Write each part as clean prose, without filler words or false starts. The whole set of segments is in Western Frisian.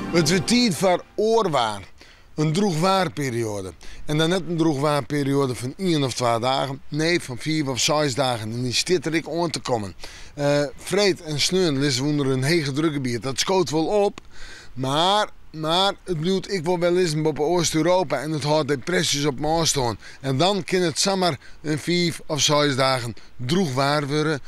It wurdt tiid foar oar waar. In drûchwaarperioade. En dan net in drûchwaarperioade fan ien of twa dagen, nee, fan fiif of seis dagen. En dy stiet der ek oan te kommen. Freed en sneon lizze we ûnder in hegedrukgebiet. Dat skoot wol op, mar mar it bliuwt ek wol wer lizzen boppe Oast-Europa en it hâldt depresjes op 'e ôfstân. En dan kin it samar in fiif of seis dagen drûch waar wurde.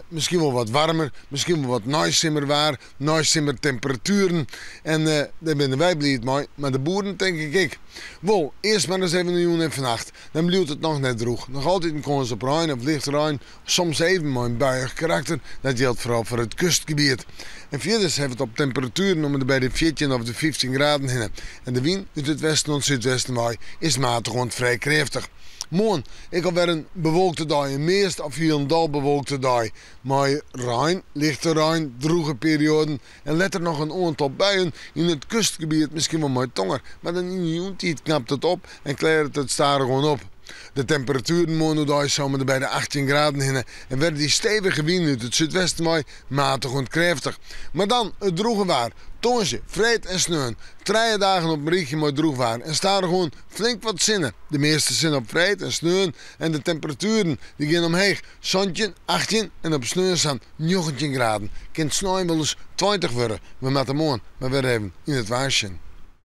Miskien wol wat waarmer, miskien wol wat neisimmerwaar, neisimmertemperatueren. En dêr binne wy bliid mei, mar de boeren tink ik ek. Wol, earst mar ris even de jûn en fannacht. Dan bliuwt it noch net drûch. Noch altyd in kâns op rein of lichte rein, soms even mei in buiïch karakter. Dat jildt foaral foar it kustgebiet. En fierders hawwe we it op temperatueren om en by de 14 of de 15 graden hinne. En de wyn út it westen oant súdwesten wei is matich oant frij krêftich. Moarn ek alwer in bewolkte dei, in meast of hielendal bewolkte dei. Mei rein, lichte rein, drûge perioaden en letter noch in oantal buien yn it kustgebiet, miskien wol mei tonger. Mar dan yn de jûntiid knapt it op en klearret it stadichoan op. De temperatueren moarn oerdei om en by de 18 graden hinne en wer dy stevige wyn út it súdwesten wei matich oant krêftich. Mar dan it drûge waar. Tongersdei, freed en sneon. Trije dagen op in rychje mei drûch waar en stadichoan flink wat sinne. De measte sinne op freed en sneon en de temperatueren dy gean omheech. 17, 18 en op sneon sa'n 19 graden. Kin snein wolris 20 wurde. We moatte moarn mar wer even yn it waar sjen.